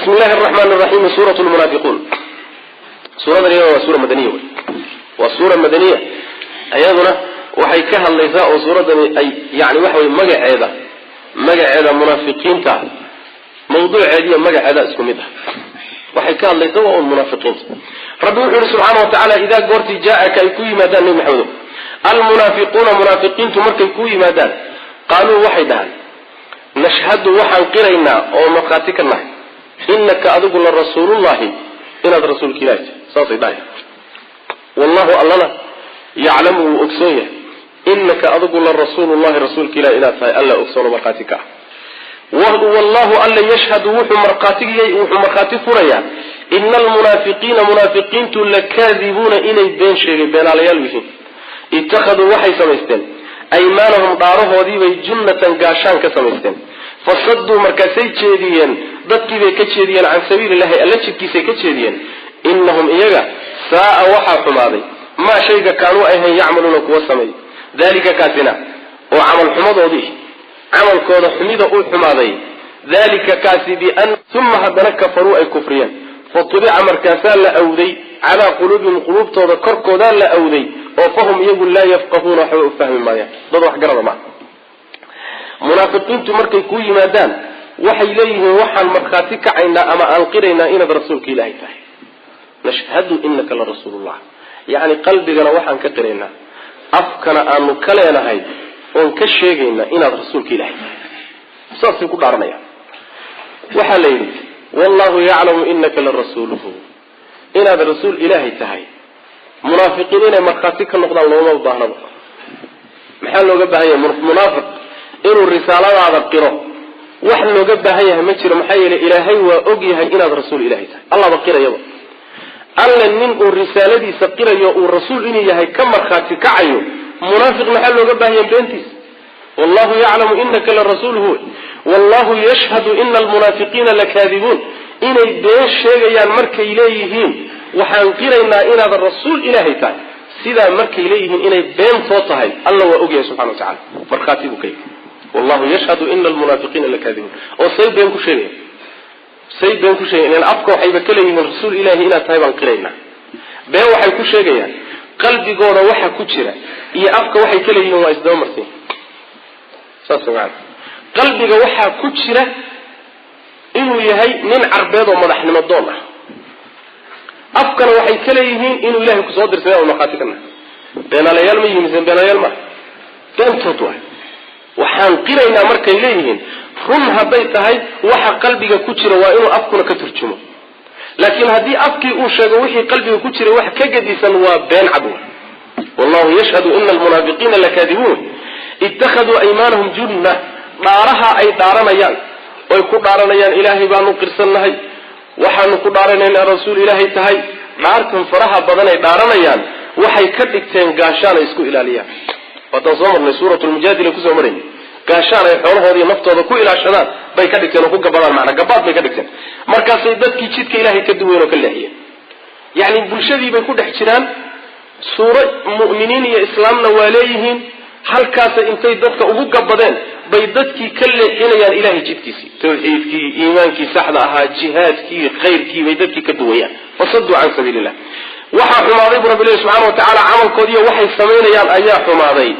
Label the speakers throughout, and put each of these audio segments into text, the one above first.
Speaker 1: Bismi illahi araxmaan araxiim. Suurat lmunaafiquun, suuradan iyaduna waa suura madaniya wey, waa suura madaniya. Iyaduna waxay ka hadlaysaa oo suuraddani ay yani waxa wey magaceeda munaafiqiinta, mawduuceediiyo magaceeda isku mid ah. Waxay ka hadlaysaa waa un munaafiqiinta. Rabbi wuxuu yihi subxaana wa tacaala: idaa goortii jaa-aka ay ku yimaadaan, Nebi Maxamedo, almunaafiquuna, munaafiqiintu markay ku yimaadaan, qaaluu, waxay dhahaan: nashhadu, waxaan qiraynaa oo markhaati ka nahay, inaka adigu la rasuulullahi, inaad rasuulka ilahi tahay. Saasay dhahay. Wallahu, allana, yaclamu, wuu ogsoon yahay, inaka adigu la rasuulullahi, rasuulka ilahi inaad tahay alla ogsoono, markhaati ka ah. Wallahu, alla, yashhadu, wuxuu markhaati furayaa, ina almunaafiqiina, munaafiqiintu, lakaadibuuna, inay been sheegay, beenaalayaal yihiin. Ittakhaduu, waxay samaysteen, aymaanahum, dhaarahoodiibay, junnatan, gaashaan ka samaysteen. Fasaduu, markaasay jeediyeen, dadkiibay ka jeediyeen, can sabiili llahi, alla jidkiisay ka jeediyeen. Inahum iyaga saaa, waxaa xumaaday, maa shayga, kaanuu ahayn, yacmaluuna, kuwa sameey. Dalika, kaasina oo camal xumadoodii, camalkooda xumida uu xumaaday, dalika kaasi bian uma haddana kafaruu, ay kufriyeen. Fatubica, markaasaa la awday, calaa quluubihim, quluubtooda korkoodaa la awday, oo fahum iyagu laa yafqahuuna, waxba u fahmi maayaan, dad wax garada maaha. Munaafiqiintu markay kuu yimaadaan waxay leeyihiin: waxaan markhaati kacaynaa ama aan qiraynaa inaad rasuulka ilaahay tahay. Nashhadu inaka la rasuulullah, yacni qalbigana waxaan ka qiraynaa, afkana aanu ka leenahay oon ka sheegaynaa inaad rasuulka ilaahay tahay. Saasay ku dhaaranayaan. Waxaa la yidhi: wallahu yaclamu inaka la rasuuluhu. Inaad rasuul ilaahay tahay munaafiqiin inay markhaati ka noqdaan looma baahnaba. Maxaa looga baahan yahay munaafiq inuu risaaladaada qiro? Wax looga baahan yahay ma jiro. Maxaa yeelay, Ilaahay waa og yahay inaad rasuul ilahay tahay, Allahba qirayaba. Alle nin uu risaaladiisa qirayo, uu rasuul inuu yahay ka markhaati kacayo, munaafiq maxaa looga baahan yahay beentiisa? Wallahu yaclamu inaka la rasuuluhu, wallahu yashhadu ina almunaafiqiina lakaadibuun. Inay been sheegayaan markay leeyihiin waxaan qiraynaa inaad rasuul ilaahay tahay, sidaa markay leeyihiin inay beentoo tahay Alla waa ogyahay subxana wa tacala, markhaati buu ka yahay. Wallahu yashhadu ina almunaafiqiina lakaadibuun. Oo say been ku sheegaya, say been ku sheegayan? Ilan afka waxayba ka leeyihiin rasuul ilaahi inaad tahay baan qiraynaa. Been waxay ku sheegayaan, qalbigooda waxa ku jira iyo afka waxay ka leeyihiin waa isdaba marsan. Saas maana, qalbiga waxaa ku jira inuu yahay nin carbeed oo madaxnimo doon ah. Afkana waxay ka leeyihiin inuu ilahay kusoo dirsaday oo markhaati ka nahay. Beenaalayaal ma yihin mise beenaalayaal maaha? Beentood waay. Waxaan qiraynaa markay leeyihiin, run hadday tahay waxa qalbiga ku jira waa inuu afkuna ka turjumo. Laakiin haddii afkii uu sheego wixii qalbiga ku jiray wax ka gedisan, waa been cad wa. Wallahu yashhadu ina almunaafiqiina lakaadibuun. Ittakhaduu aymaanahum junna, dhaaraha ay dhaaranayaan oy ku dhaaranayaan ilaahay baanu qirsannahay, waxaanu ku dhaaranaynaa rasuul ilaahay tahay, dhaartan faraha badan ay dhaaranayaan waxay ka dhigteen gaashaan ay isku ilaaliyaan. Waataan soo marnay, suurat lmujaadila kusoo marayna. Gaashaan ay xoolahooda iyo naftooda ku ilaashadaan bay ka dhigteen oo ku gabadaan, macnaa gabaad bay ka dhigteen. Markaasay dadkii jidka ilaahay ka duween oo ka leexiyeen. Yacni bulshadii bay ku dhex jiraan, suuro mu'miniin iyo islaamna waa leeyihiin. Halkaasay intay dadka ugu gabadeen bay dadkii ka leexinayaan ilahay jidkiisii, tawxiidkii, iimaankii saxda ahaa, jihaadkii, khayrkii bay dadkii ka duwayaan. Fasaduu can sabiili illah. Waxaa xumaaday bu rabbi lehi subxana wa tacaala, camalkoodiiyo waxay samaynayaan ayaa xumaaday.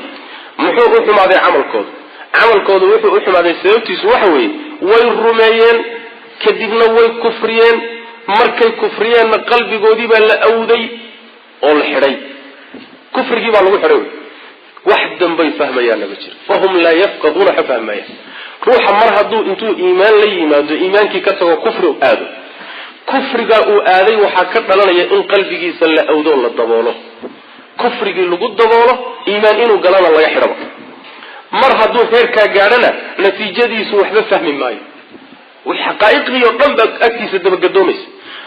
Speaker 1: Muxuu u xumaaday camalkoodu? Camalkoodu wuxuu u xumaaday, sababtiisu waxa weeye, way rumeeyeen, kadibna way kufriyeen. Markay kufriyeenna qalbigoodii baa la awday oo la xidhay, kufrigii baa lagu xidhay. Wax dambay fahmayaanna ma jiro. Fahum laa yafqahuuna, xa fahmayaan. Ruuxa mar hadduu intuu iimaan la yimaado iimaankii ka tago, kufri aado, kufrigaa uu aaday waxaa ka dhalanaya in qalbigiisa la awdoo la daboolo, kufrigii lagu daboolo, iimaan inuu galana laga xidhaba. Mar hadduu heerkaa gaadhana natiijadiisu waxba fahmi maayo, xaqaa'iqdii oo dhan baa agtiisa dabagadoomaysa.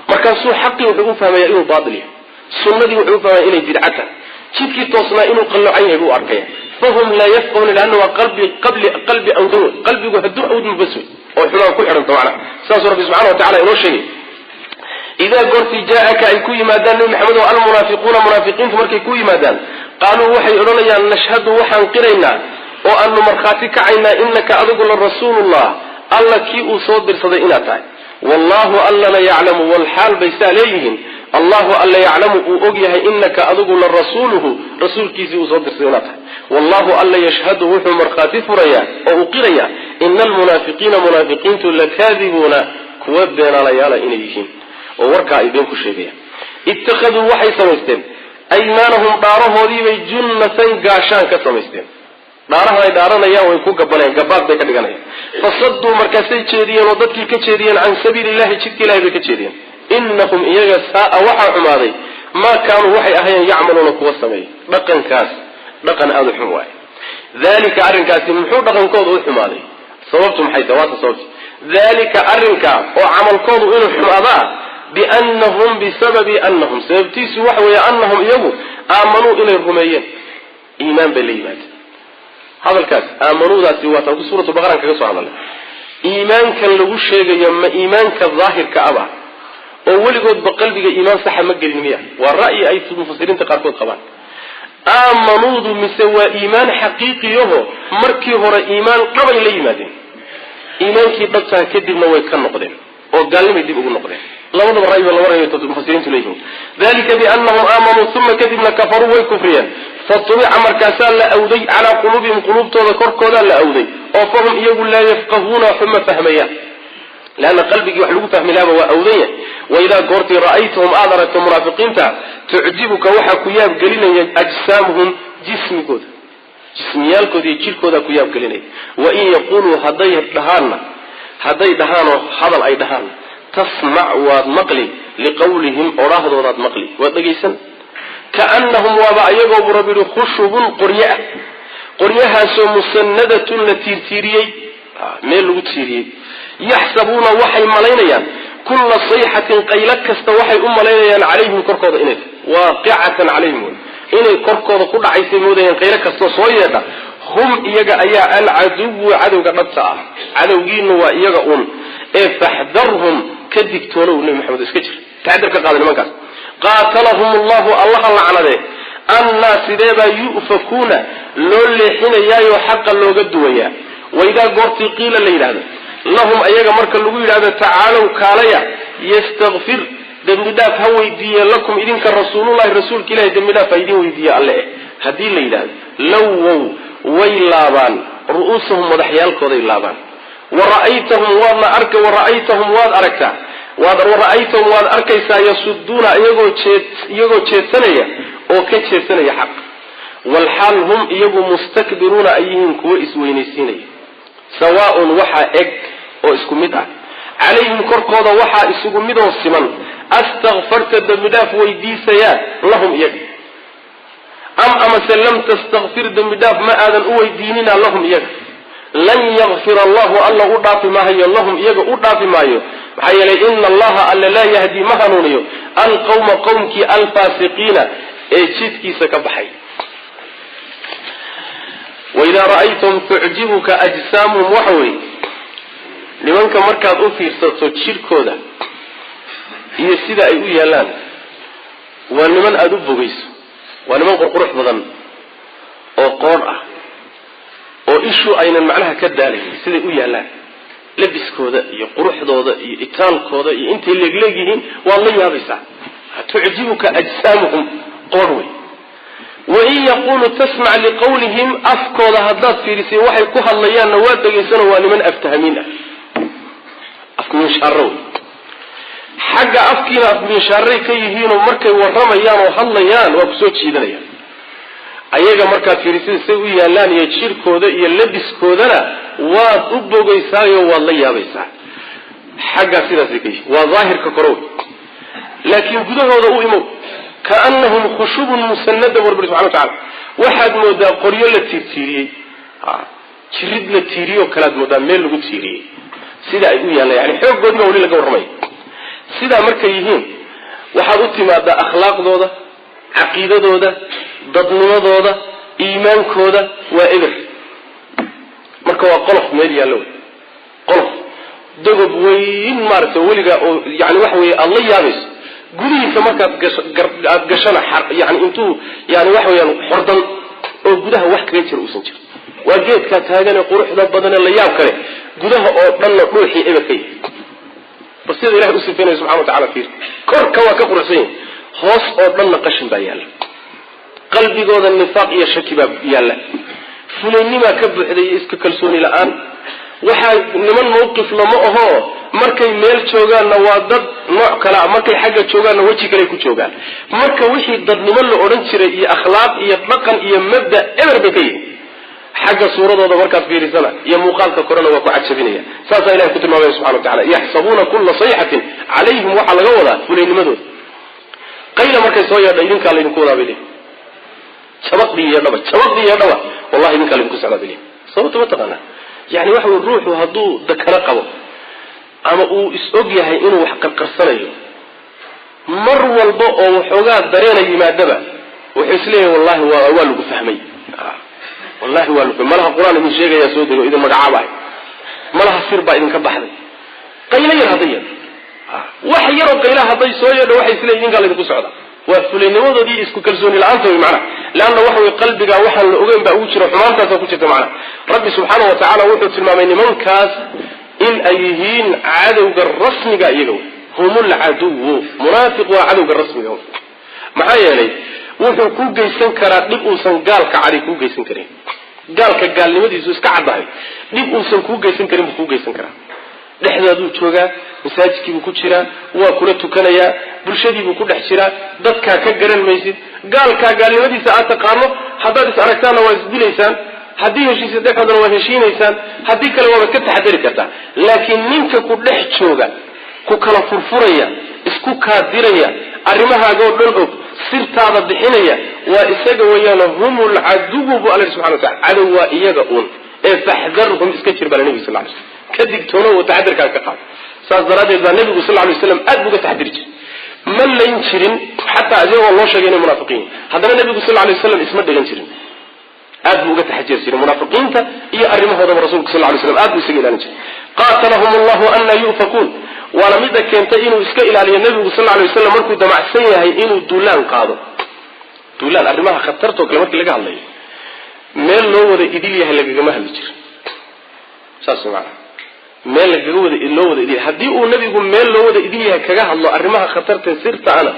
Speaker 1: Markaasuu xaqii wuxuu u fahmaya inuu baatil yahay, sunnadii wuxuu u fahmaya inay bidca tahay, jidkii toosnaa inuu qallocan yahay buu arkaya. Fahum laa yafqahuna, leanna waa qalbi qabli qalbi awdan wey. Qalbigu hadduu awdma bas wey oo xumaan ku xidhanta macnaha. Saasuu rabbi subxana wa tacala inoo sheegay. Idaa goortii jaa-aka ay ku yimaadaan, Nebi Maxamed oo, almunaafiquuna, munaafiqiintu markay ku yimaadaan, qaaluu, waxay odhanayaan: nashhadu, waxaan qiraynaa oo aanu markhaati kacaynaa, inaka adigu la rasuulullah, Alla kii uu soo dirsaday inaad tahay. Wallaahu allana yaclamu, walxaal bay saa leeyihiin, Allahu alla yaclamu uu og yahay, inaka adigu la rasuuluhu, rasuulkiisii uu soo dirsaday inaad tahay. Wallahu alla yashhadu, wuxuu markhaati furayaa oo uu qirayaa, ina almunaafiqiina, munaafiqiintu, lakaadibuuna, kuwa beenaalayaala inay yihiin oo warkaa ay been ku sheegayaan. Ittakhaduu, waxay samaysteen, aymaanahum, dhaarahoodiibay, junnatan, gaashaan ka samaysteen. Dhaarahan ay dhaaranayaan way ku gabanayaan, gabaad bay ka dhiganayaan. Fasaduu, markaasay jeediyeen oo dadkii ka jeediyeen, can sabiili illahi, jidka ilahay bay ka jeediyeen. Inahum iyaga saaa, waxaa xumaaday, maa kaanuu, waxay ahayeen, yacmaluuna, kuwa sameeyey. Dhaqankaas dhaqan aada u xun waaye. Dalika, arrinkaasi muxuu dhaqankooda u xumaaday? Sababtu maxay tahay? Waata sababtu. Dalika, arrinkaa oo camalkoodu inuu xumaadaa, biannahum, bisababi annahum, sababtiisu waxa weeye, annahum iyagu, aamanuu, inay rumeeyeen, iimaan bay la yimaadeen. Hadalkaas aamanuudaasi waa taan ku suuratu baqaraan kaga soo hadalnay. Iimaankan lagu sheegayo ma iimaanka daahirka aba oo weligoodba qalbiga iimaan saxa ma gelin miya? Waa ra'yi ay mufasiriinta qaarkood qabaan. Aamanuudu mise waa iimaan xaqiiqiyaho, markii hore iimaan dhabay la yimaadeen, iimaankii dhabtaha kadibna way ka noqdeen oo gaalnimay dib ugu noqdeen? Labadaba ra'yiba laba ra'y mufasiriintu leeyihiin. Dalika biannahum aamanuu uma kadibna kafaruu, way kufriyeen. Fatubica, markaasaa la awday, calaa quluubihim, quluubtooda korkoodaa la awday, oo fahum iyagu laa yafqahuuna, waxuma fahmayaan, leanna qalbigii wax lagu fahmi lahaaba waa awdan yahay. Waidaa goortii ra'aytahum, aad aragto munaafiqiinta, tucjibuka, waxaa ku yaab gelinaya, ajsaamuhum, jismigooda, jismiyaalkooda iyo jirkoodaa ku yaab gelinaya. Wain yaquuluu, hadday dhahaanna, hadday dhahaanoo hadal ay dhahaanna, tasmac, waad maqli, liqawlihim, odhaahdoodaad maqli, waad dhegaysan. Kaanahum, waaba ayagoo buu Rabbi yihi, khushubun, qoryo ah, qoryahaasoo musanadatun, la tiirtiiriyey, meel lagu tiiriyey. Yaxsabuuna, waxay malaynayaan, kulla sayxatin, qaylo kasta waxay u malaynayaan, calayhim, korkooda inay tahay, waaqicatan calayhim wey, inay korkooda ku dhacaysay moodayaan qaylo kastoo soo yeedha. Hum, iyaga ayaa alcaduwu, cadowga dhabta ah, cadowgiinu waa iyaga un ee faxdarhum, ka digtoonow, Nebi Maxamed, iska jir, taxadar ka qaada nimankaas. Qaatalahum allahu, allaha lacnade. Annaa, sideebaa, yu'fakuuna, loo leexinayaayoo xaqa looga duwayaa? Waidaa goortii qiila, la yidhahdo, lahum ayaga marka lagu yidhahdo, tacaalow, kaalaya, yastakfir, dembi dhaaf ha weydiiye, lakum, idinka, rasuulullahi, rasuulka ilahi dembi dhaaf ha idin weydiiye alle eh haddii la yidhahdo, lowow, way laabaan, ru'uusahum, madaxyaalkooday laabaan. Wa ra'aytahum, waadna arka, wa ra'aytahum, waad aragtaa, waad, wa ra'aytahum, waad arkaysaa, yasuduuna, iyagoo jeed, iyagoo jeedsanaya oo ka jeedsanaya xaq, walxaal hum iyagu mustakbiruuna ay yihiin kuwo isweynaysiinaya. Sawaaun, waxaa eg oo isku mid ah, calayhim, korkooda waxaa isugu midoo siman, astakfarta, dembi dhaaf weydiisayaa, lahum iyaga, am amase lam tastakfir, dembi dhaaf ma aadan u weydiinina, lahum iyaga, lan yakfir allahu, alla u dhaafi maayo, lahum iyaga u dhaafi maayo. Maxaa yeelay, ina allaha alle laa yahdi, ma hanuuniyo, alqawma, qowmkii, alfaasiqiina, ee jidkiisa ka baxay. Waidaa ra'aytahum tucjibuka ajsaamuhum, waxa weeye nimanka markaad u fiirsato jidhkooda iyo sida ay u yaalaan, waa niman aada u bogayso, waa niman qurqurux badan oo qoodh ah oo ishu aynan macnaha ka daalayn siday u yaallaan, labiskooda iyo quruxdooda iyo itaalkooda iyo intay leegleeg yihiin, waad la yaabaysaa. Tucjibuka ajsaamuhum, qoodh wey. Wain yaquuluu tasmac liqawlihim, afkooda haddaad fiirisay waxay ku hadlayaanna waad dhegaysanoo, waa niman aftahamiin ah, afmiinshaaro wey. Xagga afkiina afmiinshaaray ka yihiinoo markay warramayaan oo hadlayaan waa kusoo jiidanayaan. Ayaga markaad fiirisida say u yaallaan iyo jirkooda iyo labiskoodana waad u bogaysaayo, waad la yaabaysaa. Xaggaa sidaasay ka yihiin, waa daahirka kore wey, laakiin gudahooda u imow, kaanahum khushubun musanada, warbiri subxana wa tacala, waxaad moodaa qoryo la tiirtiiriyey, jirid la tiiriyoo kalead moodaa meel lagu tiiriyey sida ay u yaallaan, yani xooggoodii baa weli laga warramaya. Sidaa markay yihiin waxaad u timaadaa akhlaaqdooda, caqiidadooda, dadnimadooda, iimaankooda waa eber. Marka waa qolof meel yaallo wey, qolof dogob weyn maaragtay weligaa oo yani waxa weeye aada la yaabayso gudihiisa markaad gasho, aada gashana yani intuu yani waxa weyaan xordan oo gudaha wax kaga jira uusan jiro. Waa geedkaa taaganee quruxda badanee la yaab kale, gudaha oo dhanna dhuuxii eber ka yahay. Sida ilahay u sifeynaya subxana wa tacala, fiir, korka waa ka quruxsan yahi, hoos oo dhanna qashin baa yaalla, qalbigooda nifaaq iyo shaki baa yaalla, fulaynimaa ka buuxday iyo iska kalsooni la-aan. Waxaa niman mawqif lama aho. Markay meel joogaanna waa dad nooc kalea, markay xagga joogaanna weji kale ku joogaan. Marka wixii dadnimo la odhan jiray iyo akhlaaq iyo dhaqan iyo mabda eber bay ka yihin. Xagga suuradooda markaad fiirisana iyo muuqaalka korena waa ku cajabinaya. Saasaa ilahay ku tilmaamaya subxana wa tacala, yaxsabuuna kulla sayxatin calayhim. Waxaa laga wadaa fulaynimadooda. Qayla markay soo yeedha, idinkaa laydinku wadaa bay leeyihin. Jabaqdii yeedhaba, jabaqdii yeedhaba, wallahi idinkaa laydinku socdaa bay leeyihin. Sababta ma taqaanaa? Yani waxa wey, ruuxu hadduu dakano qabo ama uu is-og yahay inuu wax qarqarsanayo, mar walba oo waxoogaa dareena yimaadaba wuxuu isleeyahay, wallahi waa lagu fahmay, wallahi waa lagu fahmay, malaha qur-aan idin sheegayaa soo dego, idin magacaabahay, malaha sir baa idinka baxday. Qaylo yar hadday yeedho, wax yaroo qaylaha hadday soo yeedho, waxay isleeyihin idinkaa laydinku socda. Waa fulaynimadoodii, isku kalsooni la-aanta wey macnaha. Leanna waxa wey, qalbigaa waxaan la ogeyn baa ugu jira, xumaantaasa ku jirta macnaha. Rabbi subxaana wa tacaala wuxuu tilmaamay nimankaas in ay yihiin cadowga rasmiga iyaga wey. Hum lcaduwu, munaafiq waa cadowga rasmiga wey. Maxaa yeelay, wuxuu ku geysan karaa dhib uusan gaalka cadi kuu geysan karin. Gaalka gaalnimadiisu iska caddahay, dhib uusan kuu geysan karin buu kuu geysan karaa. Dhexdaaduu joogaa, masaajidkiibuu ku jiraa, waa kula tukanayaa, bulshadiibuu ku dhex jiraa, dadkaa ka garan maysid. Gaalkaa gaalnimadiisa aad taqaano, haddaad is aragtaanna waa isdilaysaan, haddii heshiisa dhexoodana waad heshiinaysaan, haddii kale waabaad ka taxadari kartaa. Laakiin ninka ku dhex jooga, ku kala furfuraya, isku kaadiraya, arrimahaagoo dhan og, sirtaada bixinaya, waa isaga weeyaan. Hum lcaduwu bu alla subxana watacala, cadow waa iyaga uun ee faxdarhum, iska jir baa nabig sal lay slam, ka digtoono oo taxadirkaa ka qaado. Saas daraaddeed baa nebigu sal lay slam aad bu uga taxadiri jiray. Ma layn jirin xataa isagoo loo sheegay inay munaafiqiin yihin, haddana nebigu sal lay slam isma dhigan jirin, aad buu uga taxajiri jiray munaafiqiinta iyo arrimahoodaba. Rasulku sal lay slam aad buu isaga ilaalin jiray. Qaatalahum allahu ana yu'fakuun, waana midda keentay inuu iska ilaaliyo nebigu sal lay waslam markuu damacsan yahay inuu duulaan qaado. Duulaan, arrimaha khatartoo kale markii laga hadlayo, meel loo wada idil yahay lagagama hadli jiro. Saas maanaa, meel lagaga wada loo wada idil yahay, haddii uu nebigu meel loo wada idil yahay kaga hadlo arrimaha khatarta sirta ana,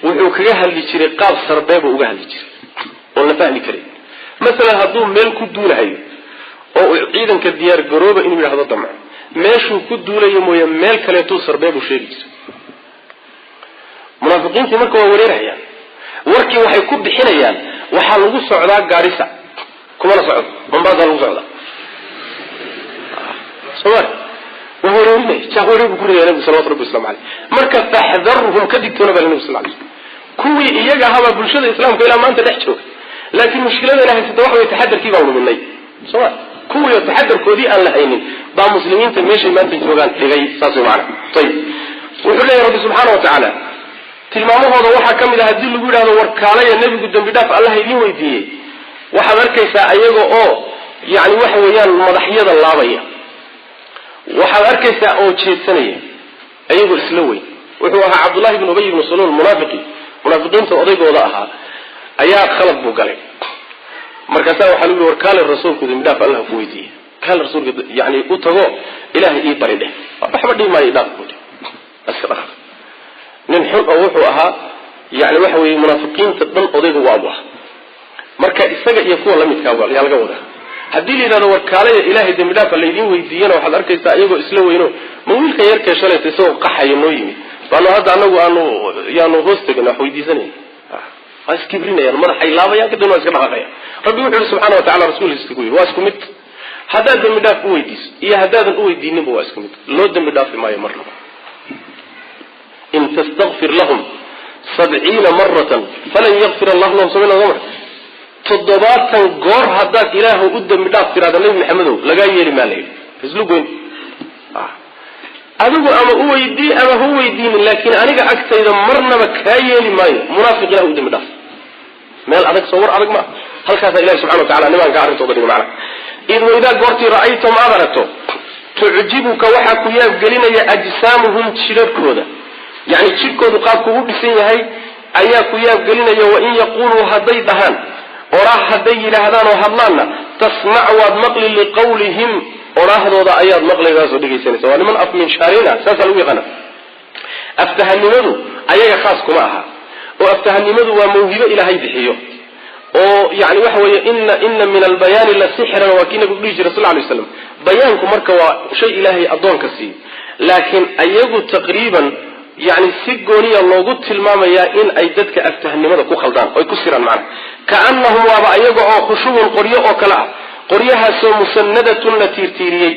Speaker 1: wuxuu kaga hadli jiray qaab sarbeebuu uga hadli jiray oon la fahmi karin. Masalan, hadduu meel ku duulahayo oo uu ciidanka diyaar garooba inuu yidhahdo damco, meeshuu ku duulayo mooye meel kaleetuu sarbeebuu sheegi jiray. Munaafiqiintii marka waa wareerhayaan, warkii waxay ku bixinayaan waxaa lagu socdaa Gaarisa, kumana socdo, Mombasa lagu socdaa. Somal waa wareerinaya, jahwareer buu ku ridaya nabigu salawatu rabbi waslamu aleyh. Marka faxdarhum, ka digtoona baa nabi sal lay slam. Kuwii iyaga ahabaa bulshada islaamka ilaa maanta dhex jooga, laakiin mushkiladana haysata waxa way taxadarkii baan luminay. Soma kuwii oo taxadarkoodii aan la haynin baa muslimiinta meeshay maanta joogaan dhigay. Saas way macana. Ayib, wuxuu leeyahy rabbi subxaana wa tacaala, tilmaamahooda waxaa ka mid ah, haddii lagu yidhahdo warkaalaya, nebigu dembi dhaaf allah idiin weydiiyey, waxaad arkaysaa ayaga oo yani waxa weeyaan madaxyada laabaya, waxaad arkaysaa oo jeedsanaya ayagoo isla weyn. Wuxuu ahaa Cabdullahi bn Ubay ibnu Saluul, munaafiqi munaafiqiinta odaygooda ahaa, ayaa khalad buu galay. Markaasaa waxaa lagu yihi, warkaale, rasuulku dembi dhaaf allah ku weydiiyey, kaale rasuulka yani u tago, ilaahay ii bari dheh. Waxba dhihi maayo, dhaaf buu iska dhaqaaq. Nin xun oo wuxuu ahaa, yani waxa weeye, munaafiqiinta dhan odayga u abu ah. Marka isaga iyo kuwa lamidkaa yaa laga wadaa. Haddii la yidhahdo warkaalaya, ilaahay dembi dhaafa laydiin weydiiyana, waxaad arkaysaa iyagoo isla weyno, ma wiilkan yarkee shalayta isagoo qaxaya noo yimid baanu hadda anagu aanu yaanu hoos tegin wax weydiisanayna. Waa iskibrinayaan, madaxay laabayaan, kadibna waa iska dhaqaaqayaan. Rabbi wuxu yihi subxana wa tacala, rasuulkiisa ku yidhi, waa isku mid haddaad dembi dhaaf u weydiiso iyo haddaadan u weydiininba, waa isku mid, loo dembi dhaafi maayo marnaba. In tastakfir lahum 70 maratan falan yakfir allahu lahum. Samina soo mar, 70 goor haddaad ilaahu u dembi dhaaf tiraada, Nebi Maxamedow, lagaa yeeli maa la yidhi. Islu goyn adigu, ama u weydii ama ha u weydiinin, laakiin aniga agtayda marnaba kaa yeeli maayo munaafiq ilah u dembi dhaaf. Meel adag soo war adag maa. Halkaasaa ilahi subxana wa tacala nimanka arrintooda dhigay macana. Id waidaa goortii ra'aytum aad aragto, tucjibuka waxaa ku yaabgelinaya ajsaamuhum, jidharhkooda, yani jidhkoodu qaabku u dhisan yahay ayaa ku yaabgelinaya. Wain yaquuluu hadday dhahaan, oraah hadday yidhaahdaan oo hadlaanna, tasmac waad maqli, liqawlihim Odhaahdooda ayaad maqlaysaasoo dhegaysanaysa. Waa niman afminshaariin ah, saasaa lagu yaqaana. Aftahanimadu ayaga khaas kuma aha, oo aftahanimadu waa mawhibo Ilaahay bixiyo, oo yani waxa weeye ina min albayaani la sixran, waa kii nabigu dhihi jiray sal lay slam. Bayaanku marka waa shay Ilaahay addoonka siiyo, laakiin ayagu taqriiban yani si gooniya loogu tilmaamayaa in ay dadka aftahanimada ku khaldaan oy ku siraan. Macnaha kaanahum waaba ayaga oo khushubun qoryo oo kale ah, qoryahaasoo musanadatun la tiirtiiriyey.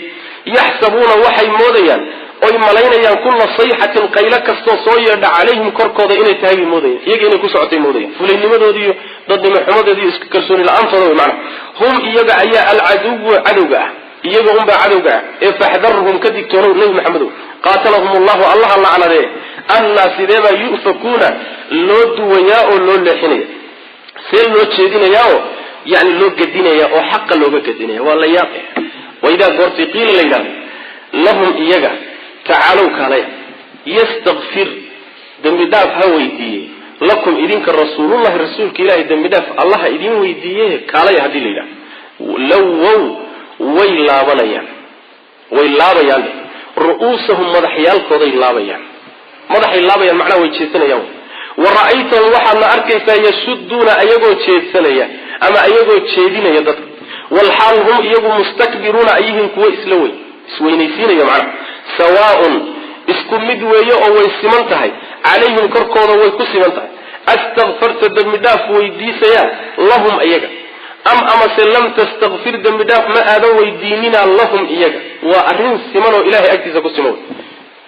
Speaker 1: Yaxsabuuna waxay moodayaan oy malaynayaan kulla sayxatin qaylo kastoo soo yeedha calayhim korkooda inay tahay bay moodayaan, iyaga inay ku socotay moodayaan, fulaynimadoodi iyo dadnimo xumadoodi iyo isku kalsooni la-aantooda wey. Macnaha hum iyaga ayaa alcaduwu cadowga ah, iyaga unbaa cadowga ah, ee faxdarhum ka digtoonow, Nebi Maxamedow. Qaatalahum allahu, Allaha lacnadee. Annaa sideebaa yu'fakuuna loo duwayaa oo loo leexinaya, see loo jeedinayaa oo yani loo gedinaya oo xaqa looga gedinaya? Waa la yaab. Waidaa goortii qiila la yidhahdo lahum iyaga tacaalow kaalaya, yastakfir dembi dhaaf ha weydiiye lakum idinka rasuulullahi rasuulka Ilahay dembi dhaaf Allaha idin weydiiye kaalaya haddii la yidhahdo, lawow way laabanayaan, way laabayaan ru'uusahum madaxyaalkooday laabayaan, madaxay laabayaan, macnaha way jeesanayaan. Wa ra'aytahum waxaadna arkaysaa yasuduuna ayagoo jeedsanaya ama ayagoo jeedinaya dadka, walxaal hum iyagu mustakbiruuna ayihiin kuwo isla weyn, isweynaysiinaya. Macnaha sawaaun isku mid weeye oo way siman tahay calayhim korkooda, way ku siman tahay. Astakfarta dembi dhaaf weydiisayaa lahum iyaga am amase lam tastakfir dembi dhaaf ma aadan weydiinina lahum iyaga, waa arrin siman oo Ilahay agtiisa ku siman wey.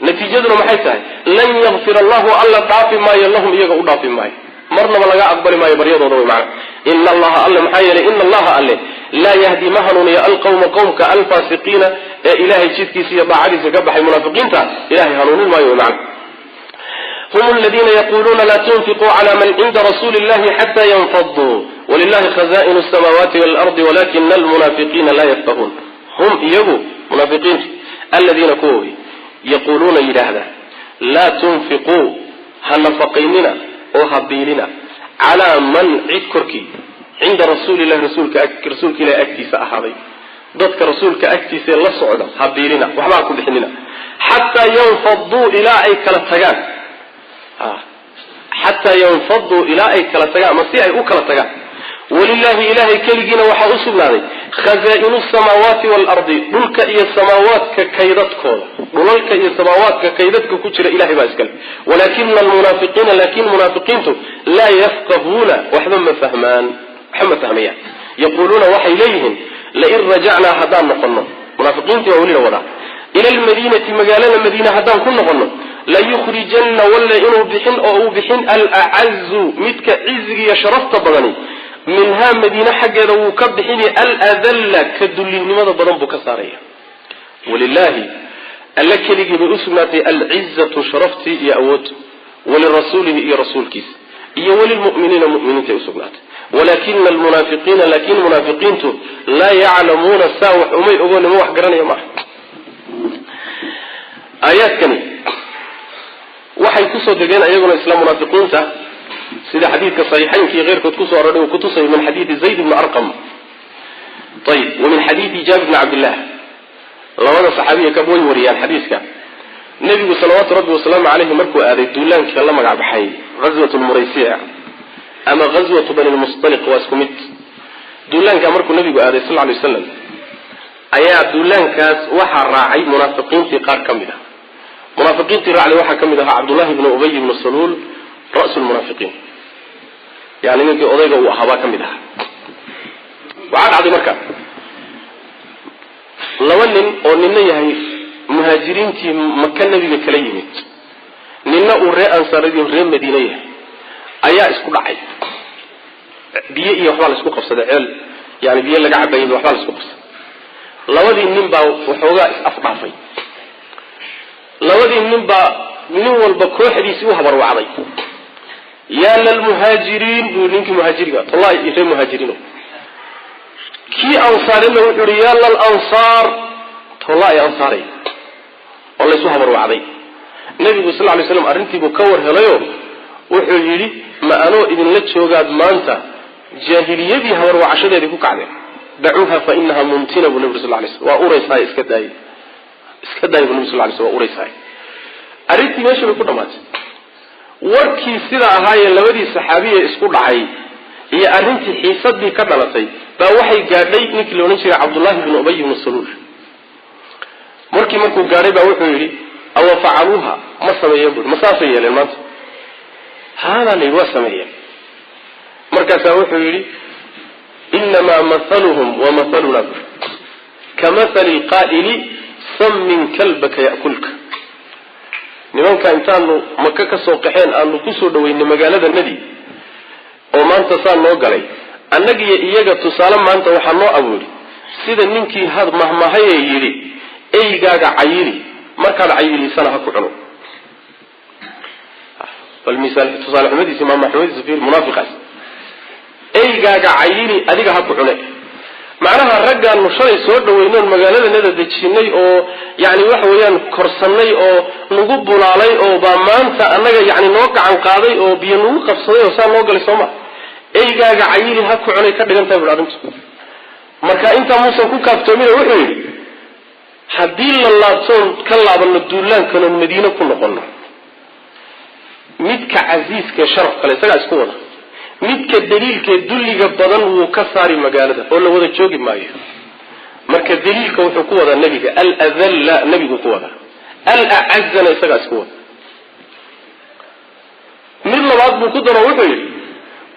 Speaker 1: Natiijaduna maxay tahay? Lan yakfir allahu, Alla dhaafi maayo, lahum iyaga u dhaafi maayo, marnaba laga aqbali maayo baryadooda wey. Macana ina allaha alle, maxaa yeelay ina allaha alle laa yahdi ma hanuuniyo alqawma qowmka alfaasiqiina ee Ilahay jidkiisa iyo daacadiisa ka baxay, munaafiqiinta Ilahay hanuunin maayo wey. Macana hum aladiina yaquluuna laa tunfiquu cala man cinda rasuuli illahi xata yanfaduu walilahi khaza'inu samaawaati waalardi walakina almunaafiqiina laa yafqahuun. Hum iyagu munaafiqiintu aladiina kuwa wey yaquuluuna yidhaahda laa tunfiquu ha nafaqaynina oo ha biilina calaa man cid korkii cinda rasuulillahi rasuulka rasuulka Ilahi agtiisa ahaaday, dadka rasuulka agtiisa la socda ha biilina, waxba ha ku bixinina, xataa yanfaduu ilaa ay kala tagaan, xataa yanfaduu ilaa ay kala tagaan ama si ay u kala tagaan. Walilaahi Ilahay keligiina waxaa u sugnaaday khazaa'inu samaawaati waalardi, dhulka iyo samaawaadka kaydadkooda, dhulalka iyo samaawaadka kaydadka ku jira Ilahay baa iskale. Walaakina almunaafiqiina, laakin munaafiqiintu laa yafqahuuna waxba ma fahmaan, waxba ma fahmayaan. Yaquuluuna waxay leeyihiin lain rajacnaa haddaan noqono, munaafiqiintii waa weli la wadaa, ila almadiinati magaalada Madiina haddaan ku noqono, layukhrijanna walle inuu bixin oo uu bixin alacazu midka ciziga iyo sharafta badani minhaa madiine xaggeeda wuu ka bixini aladalla ka dullinimada badan buu ka saaraya. Walilaahi alle keligii bay usugnaatay alcizatu sharaftii iyo awooddu, walirasuulihi iyo rasuulkiisa iyo walilmu'miniina mu'miniintay usugnaatay. Walaakina almunaafiqiina laakin munaafiqiintu laa yaclamuuna saa wax umay ogo, nima wax garanaya maaha. Aayaadkani waxay kusoo degeen ayaguna isla munaafiqiinta, sida xadiidka saxiixaynka iyo keyrkood kusoo aroray uu kutusayo min xadiidi Zayd bni Arqam, ayib, wa min xadiidi Jaabir bni Cabdillah. Labada saxaabiya kab way wariyaan xadiiska. Nebigu salawaatu rabbi wasalaamu caleyhi markuu aaday duulaanka la magac baxay ghazwat lmuraysic ama ghazwatu bani lmustaliq, waa isku mid. Duulaanka markuu nebigu aaday sal lay waslam ayaa duulaankaas waxaa raacay munaafiqiintii qaar ka mid ah. Munaafiqiintii raacday waxaa ka mid ahaa Cabdullahi bnu Ubay bnu Saluul, ra'su lmunaafiqiin, yani ninkii odayga uu ahaa baa ka mid ahaa. Waxaa dhacday marka laba nin oo nina yahay muhaajiriintii Maka nebiga kala yimid, nina uu ree ansaaradii ree Madiine yahay ayaa isku dhacay. Biyo iyo waxbaa la isku qabsaday, ceel yani biyo laga cabayay waxbaa la isku qabsaday. Labadii nin baa waxoogaa is afdhaafay. Labadii nin baa nin walba kooxdiisii u habarwacday. Yaa lalmuhaajiriin buu ninkii muhaajiriga, wallahi ree muhaajiriin. Kii ansaarina wuxuu ihi yaa lalansaar, tollaay ansaaray, oo laysu habarwacday. Nebigu sal lay slam arrintiibuu ka war helayo, wuxuu yidhi ma anoo idinla joogaad maanta jaahiliyadii habarwacashadeedii ku kacdeen? Dacuuha fa inaha muntina buu nabi sal lay sl, waa uraysahay, iska daay, iska daay buu nabi sal lay sl, waa uraysahay. Arrintii meesha bay ku dhamaatay. Warkii sida ahaayee labadii saxaabiye isku dhacay iyo arrintii xiisadii ka dhalatay baa waxay gaadhay ninkii la odhan jiray Cabdullahi bnu Ubay bnu Saluul. Markii markuu gaadhay baa wuxuu yidhi, awa facaluuha, ma sameeyeen bui, ma saasay yeeleen maanta? Haadaa la yidhi, waa sameeyeen. Markaasaa wuxuu yidhi, inamaa mathaluhum wa mathaluna bui kamathali lqaa'ili sammin kalbaka ya'kulka. Nimanka intaanu Maka ka soo qaxeen aanu kusoo dhaweynay magaalada nadi oo maanta saa noo galay, annagiyo iyaga tusaale maanta waxaa noo abuuri sida ninkii had mahmahayee yidhi, eygaaga cayili, markaad cayilisana ha ku cuno. Bal misaal tusaale xumadiisi, mahmahxumadiisa fiir munaafiqaas. Eygaaga cayili, adiga ha ku cune. Macnaha raggaanu shalay soo dhaweynoon magaaladanada dejinay oo yani waxa weeyaan korsannay oo nagu bulaalay oo baa maanta annaga yani noo gacan qaaday oo biyo nagu qabsaday oo saa noo galay, sooma? Eygaaga cayili ha ku cunay ka dhigan tahay bui arrintu. Marka intaa muusan ku kaaftoomina, wuxuu yidhi, haddii la laabtoon ka laabano duulaankanoon Madiine ku noqono, midka casiiskaee sharaf kale isagaa isku wada, midka daliilkee dulliga badan wuu ka saari magaalada oo la wada joogi maayo. Marka daliilka wuxuu ku wadaa nebiga, aladalla nebigu ku wadaa, alacazana isagaa isku wada. Mid labaad buu ku daro, wuxuu yidhi,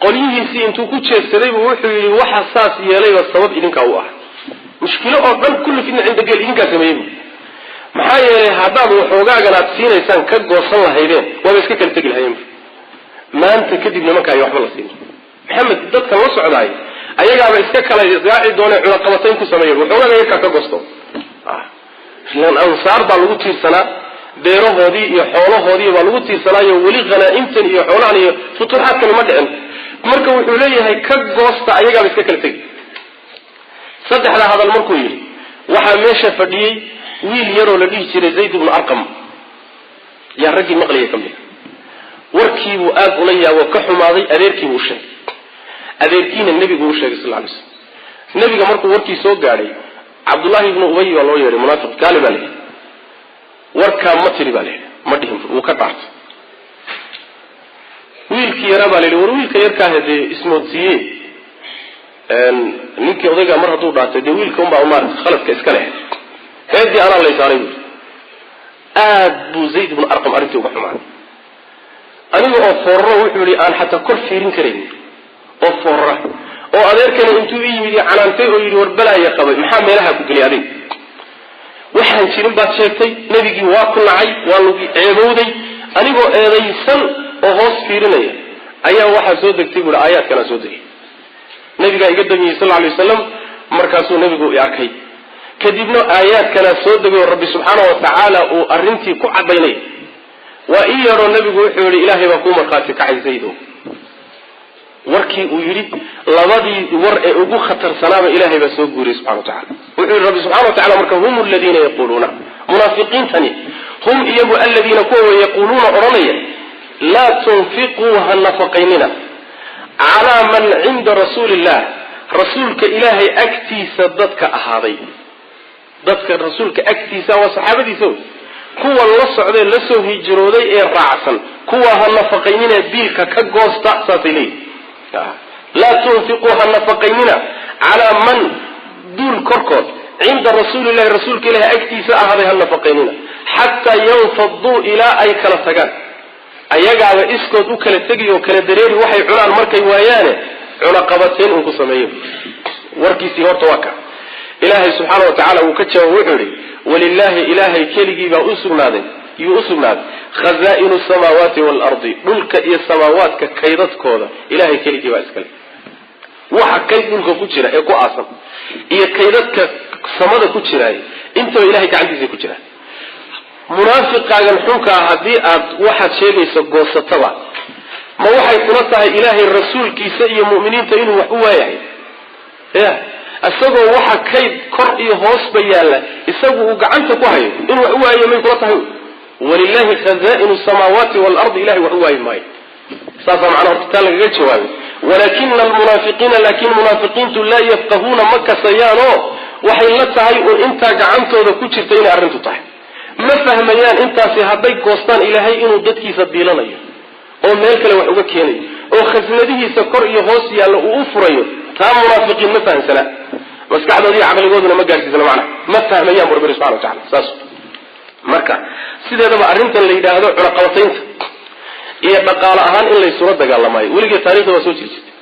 Speaker 1: qolyihiisii intuu ku jeedsaday buu wuxuu yidhi, waxa saas yeelayba sabab idinkaa u ah, mushkilo oo dhan kulli fitna cinda geel idinkaa sameeyey bu. Maxaa yeelay haddaad waxoogaagan aad siinaysaan ka goosan lahaydeen, waaba iska kala tegi lahayeen. Maanta kadib nimanka ay waxba la siin, Maxamed dadkan la socdaay ayagaaba iska kala raaci doone, cunaqabatayn ku sameeya, waxoogaaga yarkaa ka goosto. Ilaan ansaar baa lagu tiirsanaa, beerahoodii iyo xoolahoodii baa lagu tiirsanaayo, weli khanaa'imtan iyo xoolahan iyo futuuxaadkani ma dhicin. Marka wuxuu leeyahay ka goosta, ayagaaba iska kala tegi. Saddexda hadal markuu yidhi, waxaa meesha fadhiyey wiil yaroo la dhihi jiray Zayd ibnu Arqam, yaa raggii maqlaya ka mid. Warkiibuu aada ula yaabo, ka xumaaday, adeerkiibuu u sheegay, adeerkiina nebigu u sheegay sal lay slam. Nebiga markuu warkii soo gaadhay, Cabdullaahi ibnu Ubay baa loo yeedhay, munaafiq kaali baa layihi, warkaa ma tiri baa layihi, ma dhihin, wuu ka dhaartay. Wiilkii yaraa baa la yidhi, war wiilka yarkaahe dee ismoodsiiye, ninkii odaygaa mar hadduu dhaartay dee wiilka unbaa maarata khaladka iska leh, eedii anaa laysaaray buui. Aad buu Zayd ibnu Arqam arrintii uga xumaaday. Aniga oo fooraro, wuxuu yihi, aan xataa kor fiirin karayn oo foorara oo adeerkana intuu i yimid i canaantay oo yidhi, war balaaya qabay, maxaa meelaha ku geliyay adiga? Waxaan jirin baad sheegtay, nebigii waa ku nacay, waa lagu ceebowday. Anigoo eedaysan oo hoos fiirinaya ayaa waxaa soo degtay buui aayaadkanaa soo degay. Nabigaa iga damiyey sal lay wasalam, markaasuu nebigu i arkay, kadibna aayaadkanaa soo degay oo Rabbi subxaana wa tacaala uu arrintii ku cadaynay. Waa ii yeedhoo nebigu wuxuu yihi, ilaahay baa kuu markhaati kacay Zaydo. Warkii uu yidhi labadii war ee ugu khatarsanaaba ilaahay baa soo guuriyey subxana wa tacala. Wuxuu yidhi Rabbi subxana wa tacala, marka hum aladiina yaquuluuna, munaafiqiintani hum iyagu aladiina kuwa way yaquuluuna odhanaya, laa tunfiquu ha nafaqaynina calaa man cinda rasuuli illah, rasuulka Ilaahay agtiisa dadka ahaaday, dadka rasuulka agtiisa waa saxaabadiisa wey, kuwa la socdee la soo hijrooday ee raacsan, kuwa ha nafaqaynina, biilka ka goosta, saasay leeyihin. Laa tunfiquu ha nafaqaynina calaa man duul korkood cinda rasuulillahi, rasuulka ilahi agtiisa ahaaday ha nafaqaynina, xataa yanfaduu ilaa ay kala tagaan, ayagaaba iskood u kala tegi oo kala dareeri waxay cunaan markay waayaane, cunaqabateyn uun ku sameeyo. Warkiisii horta waa ka Ilaahay subxaana wa tacala wuu ka jawaab, wuxuu yihi, walilaahi, Ilaahay keligii baa usugnaaday, yuu usugnaaday khazaa'inu samaawaati waalardi, dhulka iyo samaawaadka kaydadkooda Ilahay keligii baa iskale. Waxa kayd dhulka ku jira ee ku aasan iyo kaydadka samada ku jiraay intaba Ilahay gacantiisa ku jiraan. Munaafiqaagan xunkaa haddii aad waxaad sheegayso goosataba, ma waxay kula tahay Ilaahay rasuulkiisa iyo mu'miniinta inuu wax u waayahay? Ya isagoo waxa kayd kor iyo hoosba yaalla isagu uu gacanta ku hayo inuu wax u waayo may kula tahay? Walilaahi khazaa'inu samaawaati waalardi, ilahay wax u waayi maayo. Saasaa macnaa horta taa lagaga jawaabay. Walaakina almunaafiqiina, laakiin munaafiqiintu, laa yafqahuuna, ma kasayaanoo waxay la tahay uun intaa gacantooda ku jirta inay arrintu tahay. Ma fahmayaan intaasi hadday goostaan Ilaahay inuu dadkiisa biilanayo oo meel kale wax uga keenayo oo khasnadihiisa kor iyo hoos yaallo uu u furayo. Taa munaafiqiin ma fahamsana, maskaxdooda iyo caqligooduna ma gaadhsiisna, macnaha ma fahmayaan bu Rabbi subxana wa tacala. Saas marka sideedaba arrintan la yidhaahdo cunaqabataynta iyo dhaqaale ahaan in laysula dagaalamaayo weligeed taarikhda waa soo jiri jirtay.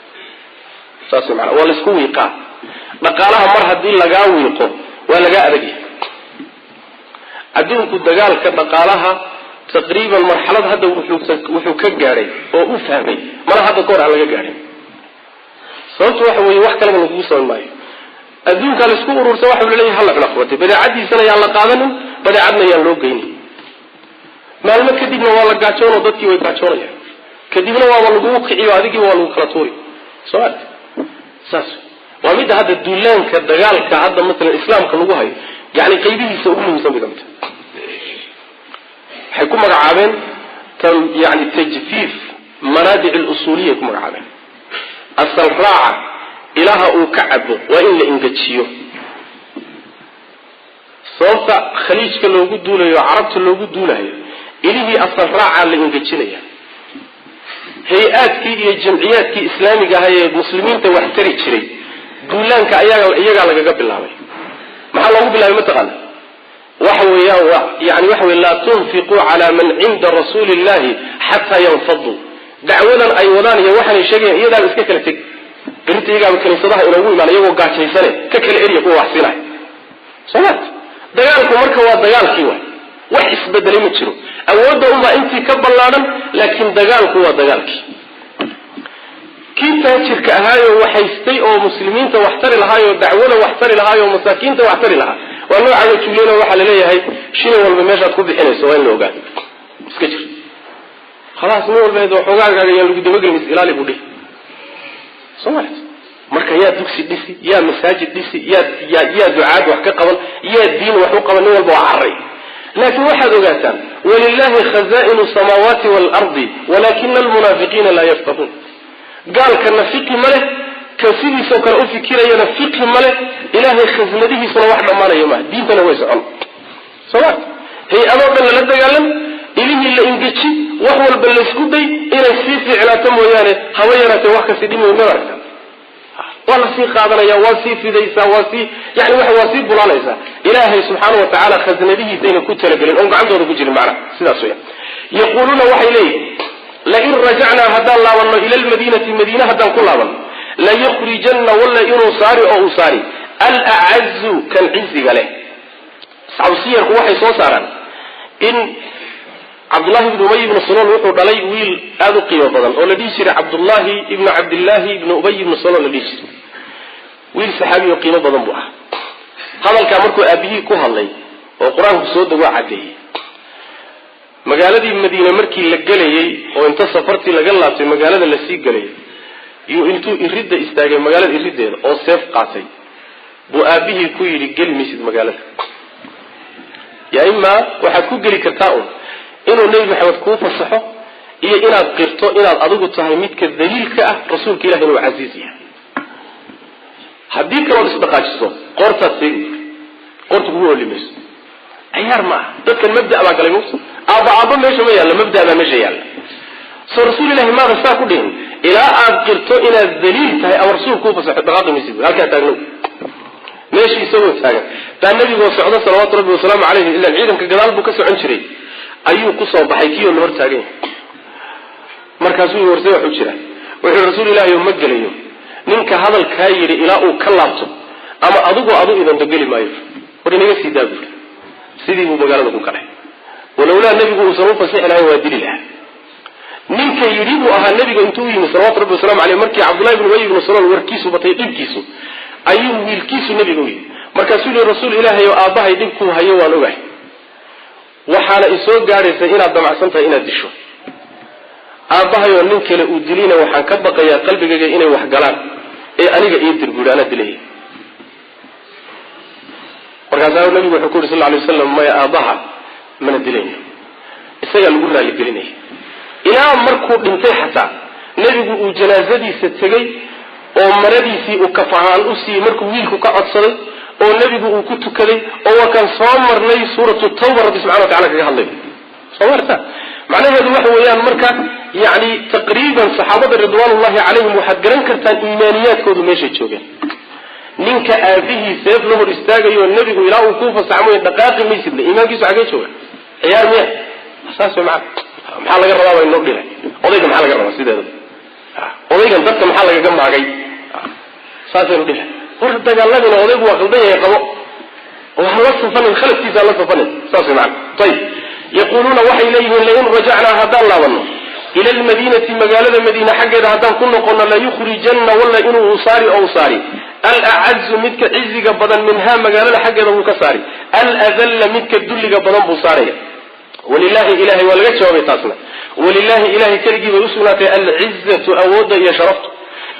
Speaker 1: Saas maanaa waa laysku wiiqaa dhaqaalaha. Mar haddii lagaa wiiqo, waa lagaa adagyahay. Adduunku dagaalka dhaqaalaha taqriiban marxalad hadda wuxuu ka gaadhay oo u fahmay mana hadda ka hor aan laga gaadhin. Sababtu waxa weeye, wax kaleba lagugu samayn maayo, adduunkaa laisku urursa. Waxa laleeyahay hala cunaqabatay, badeecadiisana yaan la qaadanin, badeecadna yaan loo geynin. Maalmo kadibna waa la gaajoonoo dadkii way gaajoonayaan. Kadibna waaba lagugu kiciyo, adigiiba waa lagu kala tuuri. Soo arti saas waa midda hadda duulaanka dagaalka hadda masalan islaamka lagu hayo, yani qaybihiisa ugu muhiimsan bay kamid tahay. Waxay ku magacaabeen tan yani tajfiif manaadic alusuuliya ku magacaabeen. Asal raaca ilaha uu ka cabo waa in la ingejiyo. Sababta Khaliijka loogu duulayo, Carabta loogu duulayo, ilihii asal raacaa la ingejinaya. Hay-aadkii iyo jamciyaadkii islaamiga ahaa ee muslimiinta wax tari jiray, duulaanka ayaga iyagaa lagaga bilaabay. Maxaa loogu bilaabay mataqaana? Waxa weeyaan waa yani waxa wey, laa tunfiquu calaa man cinda rasuuli illahi xataa yanfaduu. Dacwadan ay wadaan iyo waxaanay sheegayan iyadaaba iska kala teg berinta, iyagaaba kiniisadaha inoogu imaan iyagoo gaajaysane, ka kala erya kuwa wax siinaya. Soo maarta dagaalku marka waa dagaalkii, waay wax isbedelay ma jiro. Awoodda unbaa intii ka ballaadhan, laakiin dagaalku waa dagaalkii. Kii taajirka ahaayo waxhaystay oo muslimiinta wax tari lahaayoo dacwada wax tari lahaayoo masaakiinta wax tari lahaa, waa loo cagajuuleyno. Waxaa laleeyahay shilin walba meeshaad ku bixinayso waa in la ogaado. Iska jir, khalaas, nin walba waxoogaagaaga yaan lagu dabagelin, is ilaali buu dhihi. Soo maart marka yaa dugsi dhisi, yaa masaajid dhisi, yaa yaa yaa ducaad wax ka qaban, yaa diin wax u qaban? Nin walba waa cararay. Laakiin waxaad ogaataan, walilahi khazaa'inu samaawaati waalardi walaakina almunaafiqiina laa yafqahuun. Gaalkana fiqi ma leh, kan sidiisoo kale u fikirayana fiqhi ma leh. Ilaahay khasnadihiisuna wax dhammaanaya maaha, diintana way socon. Soo ma hay-adoo dhan lala dagaalam, ilihii la ingeji, wax walba laysku day inay sii fiicnaato mooyaane, haba yaraatee wax kasi dhimi ma aragta. Waa la sii qaadanaya, waa sii fidaysaa, waa sii yani waa waa sii bulaalaysaa. Ilaahay subxaana wa tacaala khasnadihiisayna ku talagelin oon gacantooda ku jirin macnaha. Sidaas weya. Yaquuluuna, waxay leeyihin, lain rajacnaa, haddaan laabanno, ila lmadiinati, madiine haddaan ku laabanno, layukhrijanna, walla inuu saari oo uu saari, alacazu, kan ciziga leh. Asxaabu waxay soo saaraan in Cabdullahi ibnu Ubay ibnu Salool wuxuu dhalay wiil aada u qiimo badan oo la dhihi jiray Cabdullahi ibnu Cabdillaahi ibnu Ubay ibnu Salool la dhihi jiray. Wiil saxaabi oo qiimo badan buu ahaa. Hadalkaa markuu aabihii ku hadlay oo qur-aanku soo degoo caddeeyey, magaaladii Madiine markii la gelayey oo inta safartii laga laabtay magaalada lasii gelayay, yuu intuu iridda istaagay magaalada iriddeeda oo seef qaatay buu aabihii ku yidhi, geli maysid magaalada, yaa imaa waxaad ku geli kartaa un inuu Nebi Maxamed kuu fasaxo iyo inaad qirto inaad adigu tahay midka daliilka ah, rasuulka ilahi inuu casiiz yahay. Haddii kalood isdhaqaajiso, qoortaad seegi, qoorta kugu holi mayso. Ciyaar ma aha. Dadkan mabda baa galay mugta. Aabba aabba meesha ma yaalla, mabda baa meesha yaalla. Soo rasuulilahi maada saa ku dhihin, ilaa aad qirto inaad daliil tahay ama rasuul kuu fasaxo dhaqaaqi maysid. Halkaa taagnow. Meeshii isagoo taagan baa nabigoo socdo salawaatu rabbi wasalaamu caleyhi, ilaan ciidanka gadaal buu ka socon jiray, ayuu kusoo baxay kii oo la hor taagan yahay. Markaasuu warse wax u jira. Wuxuu, rasuul ilahi, ma gelayo ninka hadalkaa yidhi ilaa uu ka laabto ama adigoo adu idanto geli maayo. War inaga sii daa buuri. Sidii buu magaalada ku galay. Walowlaa nebigu uusan u fasixi lahayn, waa dili lahaa. Ninka yidhi buu ahaa. Nebiga intuu u yimi salawatu rabbi wasalamu aleyh, markii Cabdullahi ibn Ubay ibnu Salool warkiisu batay dhibkiisu, ayuu wiilkiisu nebiga u yimi. Markaasuu yihi, rasuul ilaahay oo aabbahay dhibkuu hayo waan ogahay, waxaana isoo gaadhaysa inaad damacsan tahay inaad disho aabbahayoo nin kale uu dilina. Waxaan ka baqayaa qalbigayga inay wax galaan ee aniga ii dir buuhi, anaa dilaya. Markaasaa nabigu wuxuu ku yuri sal lay waslam, maya, aabbaha mana dilayno. Isagaa lagu raaligelinaya ilaa markuu dhintay. Xataa Nebigu uu janaasadiisa tegey oo maradiisii uu kafahaan u siiyey markuu wiilku ka codsaday, oo nebigu uu ku tukaday, oo waa kaan soo marnay suuratu tawba rabbi subxana wa tacala kaga hadlay. Soo marta macnaheedu waxa weeyaan marka yani taqriiban saxaabada ridwaanullahi calayhim waxaad garan kartaan iimaaniyaadkoodu meeshay joogeen. Ninka aabihii seef la hor istaagayo nebigu ilaa uu kuu fasaxmoy dhaqaaqi maysidle, iimaankiisu xagee jooga? Ciyaar miya? Saas way macana. Maxaa laga rabaa baa inoo dhilay odayga, maxaa laga rabaa sideedaba odaygan dadka maxaa lagaga maagay? Saasaynu dhihi. War dagaaladina odaygu waa qaldan yahay, qabo oo hala safanin, khaladkiisa hala safanin. Saas way macana. Ayib, yaquuluuna waxay leeyihiin lain rajacnaa, haddaan laabanno, ila almadiinati, magaalada madiine xaggeeda haddaan ku noqono, layukhrijanna, walla inuu saari oo saari, alacazu, midka ciziga badan, minhaa, magaalada xaggeeda wuu ka saari, aladalla, midka dulliga badan buu saaraya. Walilaahi, ilahay waa laga jawaabay taasna. Walilaahi, ilahay keligii bay usugnaatay, alcizatu, awoodda iyo sharaftu,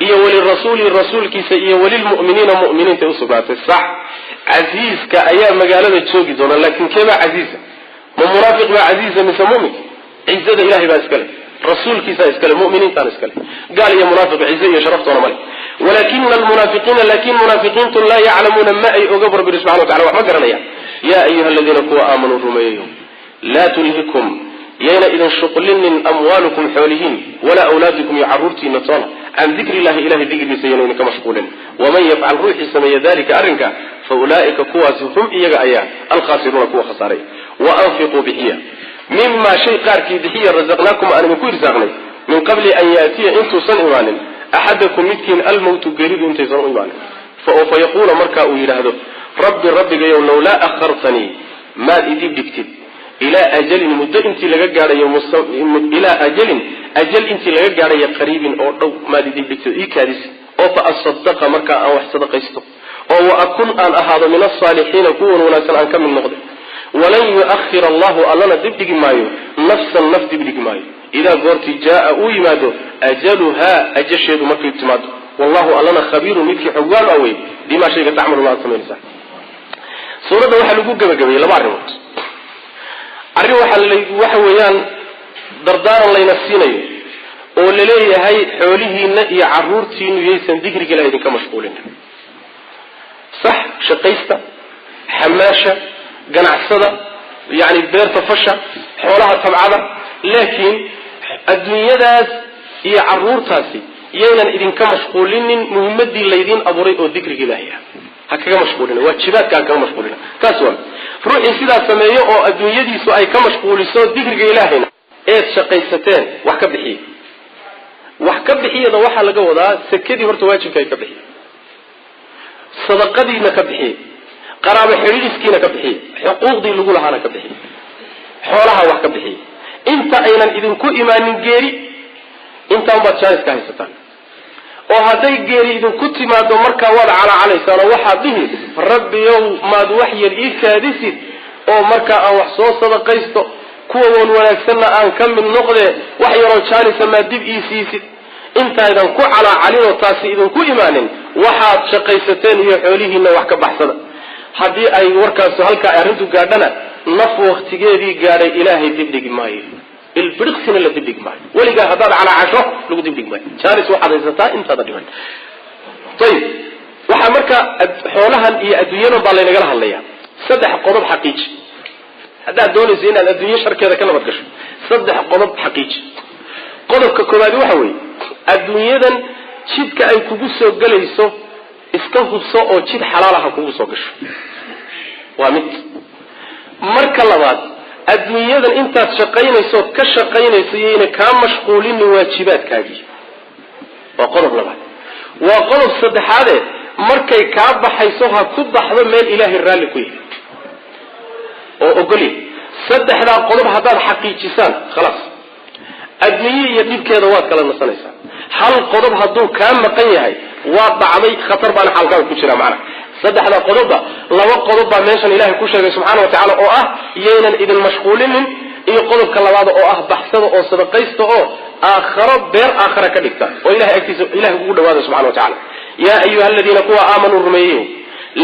Speaker 1: iyo walirasuuli, rasuulkiisa, iyo walilmu'miniina, mu'miniintay usugnaatay. Sax, casiiska ayaa magaalada joogi doona, laakiin keebaa casiisa? Ma munaafiq baa casiisa mise mumin? Cizada ilahay baa iskale, rasuulkiisaa iskale, muminiintaana iskale. Gaal iyo munaafiq cize iyo sharaftoona male. Walakina almunaafiqiina, laakin munaafiqiintu, laa yaclamuuna, ma ay oga. Rabbi subxana wa tacala waxma garanayaan. Yaa ayuha aladiina, kuwa aamanuu, rumeeyayo, laa tulhikum, yayna idin shuqlinin, amwaalukum, xoolihiin, walaa awlaadukum, iyo caruurtiina toona, can dikri illahi, ilahay dikrigiisa yayna idinka mashquulin. Waman yafcal, ruuxii sameeya, dalika, arrinka, fa ulaa'ika, kuwaasi, hum, iyaga ayaa, alkhaasiruuna, kuwa khasaaray. Wa anfiquu, bixiya, mimaa shay qaarkii bixiya, razaqnaakum, aan idinku irsaaqnay, min qabli an yaatiya, intuusan imaanin, axadakum, midkiin, almowtu, geeridu intaysan u imaanin, oo fa yaquula, markaa uu yidhaahdo, rabbi, rabbigayow, lawlaa akhartanii, maad idib dhigtid, ilaa ajalin, muddo intii laga gaadhayo, ilaa ajalin, ajal intii laga gaadhayo, qariibin, oo dhow, maad idib dhigtid, ii kaadis, oo fa asadaqa, markaa aan wax sadaqaysto, oo wa akun, aan ahaado, min alsaalixiina, kuwan wanaagsan aan ka mid noqday. Walan yu'ahir allahu, allana dibdhigi maayo, nafsan, naf dibdhigi maayo, idaa goortii jaaa, uu yimaado, ajaluhaa, ajasheedu markay timaado. Wallahu, allana, khabiirun, midkii xogaan a wey, bimaa shayga, tacmaluna, aad samaynaysaa. Suuradda waxaa lagu gebagabeeyey laba arrimood. Arrin waxa weeyaan dardaaran layna siinayo oo laleeyahay xoolihiina iyo caruurtiinu yaysan dikriga ilaha idinka mashquulin. Sax, shaqaysta, xamaasha, ganacsada, yani beerta fasha, xoolaha tabcada, laakiin adduunyadaas iyo caruurtaasi yaynan idinka mashquulinin muhimadii laydin abuuray oo dikriga ilaahay ah. Ha kaga mashquulina, waajibaadka ha kaga mashquulina. Kaas waa ruuxii sidaas sameeyo oo adduunyadiisu ay ka mashquuliso dikriga ilaahayna. Eed shaqaysateen wax ka bixiya. Wax ka bixiyada waxaa laga wadaa sakadii horta waajibka ay ka bixiya, sadaqadiina ka bixiya, qaraabo xidhiidhiskiina ka bixiya, xuquuqdii lagu lahaana ka bixiya, xoolaha wax ka bixiya inta aynan idinku imaanin geeri. Intaan baad jaaniska haysataan, oo hadday geeri idinku timaado markaa waad calacalaysaan oo waxaad dhihi, rabbiyow, maad wax yar ii kaadisid oo markaa aan wax soo sadaqaysto, kuwa wan wanaagsanna aan ka mid noqdee, wax yaroo jaanisa maad dib ii siisid. Intaydan ku calaacalinoo taasi idinku imaanin, waxaad shaqaysateen iyo xoolihiinna wax ka baxsada. Haddii ay warkaasu halkaa arrintu gaadhana, naf waktigeedii gaadhay ilaahay dibdhigi maayo, ilbiriqsina la dibdhigi maayo. Weligaa haddaad calaacasho lagu dibdhigi maayo. Jaanis waxaad haysataa intaada dhiman. Ayib, waxaa marka xoolahan iyo adduunyadan baa laynagala hadlayaa. Saddex qodob xaqiiji haddaad doonayso inaad adduunyo sharkeeda ka nabad gasho. Saddex qodob xaqiiji. Qodobka koowaadi waxa weeye, adduunyadan jidka ay kugu soo gelayso iska hubso oo jid xalaalaha kugu soo gasho, waa mid. Marka labaad, adduunyadan intaad shaqaynaysood ka shaqaynayso yayna kaa mashquulinin waajibaadkaagii, waa qodob labaad. Waa qodob saddexaade, markay kaa baxayso ha ku baxdo meel ilaahay raalli ku yahay oo ogolyahay. Saddexdaa qodob haddaad xaqiijisaan, khalaas, adduunye iyo dhibkeeda waad kala nasanaysaa. Hal qodob hadduu kaa maqan yahay, waa dhacday, khatar baana xaalkaaga ku jira. Macnaha saddexda qodobba, laba qodob baa meeshan ilahay ku sheegay subxaana wa tacala, oo ah yaynan idin mashquulinin, iyo qodobka labaad oo ah baxsada oo sadaqaysta oo aakharo beer aakhara ka dhigta oo ilahay agtiisa ilahay ugu dhawaada subxana wa tacala. Yaa ayuha aladiina, kuwa aamanuu, rumeeyey,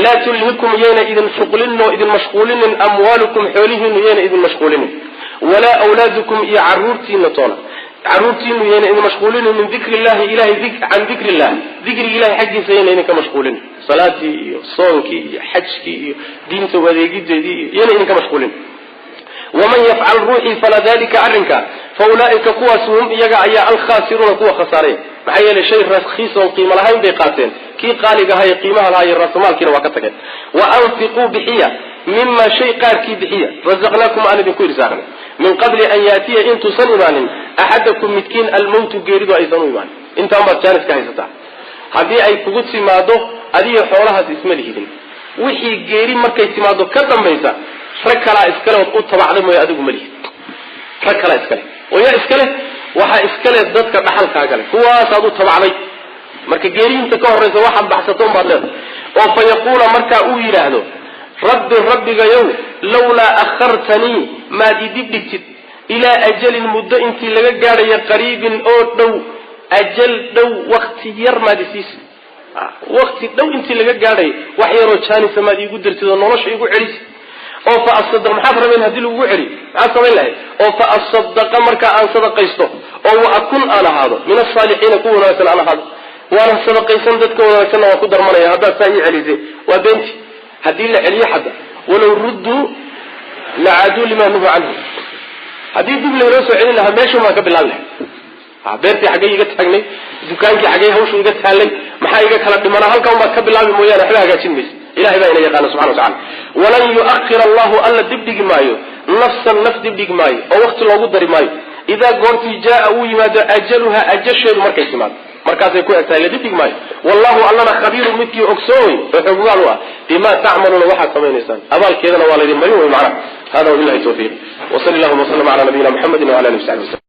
Speaker 1: laa tulhikum, yayna idin shuqlinin oo idin mashquulinin, amwaalukum, xoolihiinu yayna idin mashquulinin, walaa awlaadukum, iyo caruurtiina toona. Caruurtiinu yayna idin mashquulinin min dikri illahi, ilahay can dikri illah, dikriga ilahay xaggiisa yayna idinka mashquulin. Salaadii iyo soonkii iyo xajkii iyo diinta adeegideedii iyo yayna idinka mashquulin. Waman yafcal, ruuxii fala, dalika arrinka, fa ulaaika kuwaas hum iyaga ayaa alkhaasiruuna, kuwa khasaaraya. Maxaa yeelay shay rakhiis oon qiimo lahayn bay qaateen, kii qaaliga ahaa ee qiimaha lahaa iyo raasamaalkiina waa ka tageen. Wa anfiquu, bixiya, mima shay qaarkii bixiya, razaqnaakum, aan idinku irsaaqnay, min qabli an yaatiya, intuusan imaanin, axadakum midkiin, almowtu, geeridu aysan u imaanin. Intaan baad jaanis ka haysataa. Haddii ay kugu timaado, adiga xoolahaas isma lihidin. Wixii geeri markay timaado ka dambaysa, rag kalaa iskale ood u tabacday mooye, adigu ma lihid. Rag kalaa iskale oo yaa iskale? Waxaa iskale dadka dhaxalkaaga le, kuwaasaad u tabacday. Marka geeriinta ka horraysa waxaad baxsato unbaad leedahay. Oo fa yaquula, markaa uu yidhaahdo: "Rabbi, rabbigayow, lawlaa akhartanii, maad idib dhigtid, ilaa ajalin, muddo intii laga gaadhayo, qariibin, oo dhow, ajal dhow, wakti yar maad isiisa, wakti dhow intii laga gaadhayo, wax yaroo jaanisa maad iigu dirtid oo nolosha iigu celisa, oo fa asadaq." Maxaad rabeen haddii lagugu celiyo? Maxaad samayn lahayd? "Oo fa asadaqa, markaa aan sadaqaysto, oo wa akun, aan ahaado, min asaalixiina, kuwa wanaagsan aan ahaado. Waana sadaqaysan, dadka wanaagsanna waan ku darmanaya haddaad saa ii celisay." Waa beenti. Haddii la celiyo xadda, walow rudduu lacaaduu limaa nuhuu canhu. Haddii dib laynoo soo celin lahaa, meeshan baan ka bilaabi lahay. Beertii xaggay iga taagnay? Dukaankii xaggay hawshu iga taallay? Maxaa iga kala dhimanaa? Halkan baad ka bilaabi mooyaane, waxba hagaajin maysa. Ilahay baa ina yaqaana subxana wa tacala. Walan yu'akhir allahu, alla dibdhigi maayo, nafsan, naf dibdhigi maayo oo wakti loogu dari maayo, idaa goortii jaaa, uu yimaado, ajaluha, ajasheedu markay timaado, markaasay ku eg tahay, la dibdhigi maayo. Wallahu, allana, khabiirun, midkii ogsoon wey oo xoggaal u ah, bimaa tacmaluuna, waxaad samaynaysaan, abaalkeedana waa laydin marin wey macnaha. Hada wabillahi tawfiiq, wa sali allahuma waslama ala nabiyina muxamedi wala alihi wasaxbi waslm.